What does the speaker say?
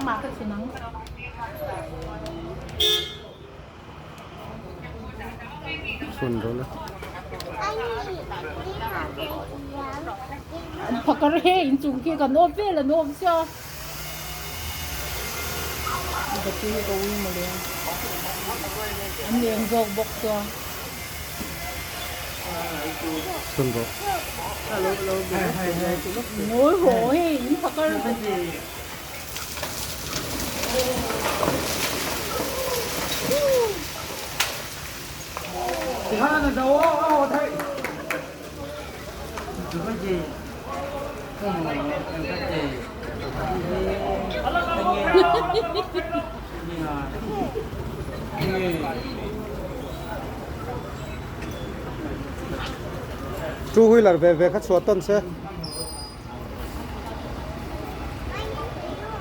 Nangmah ka chhin ang. Chhun rawh le. An phakar he inchung khi kan awm vel an awm sia. Battery hi ka ui mawle a. An leng zawk bawk sia. Chhun rawh. Ngawi rawh hei in phakar. Two wheeler ve ve kha chhuah tawn se.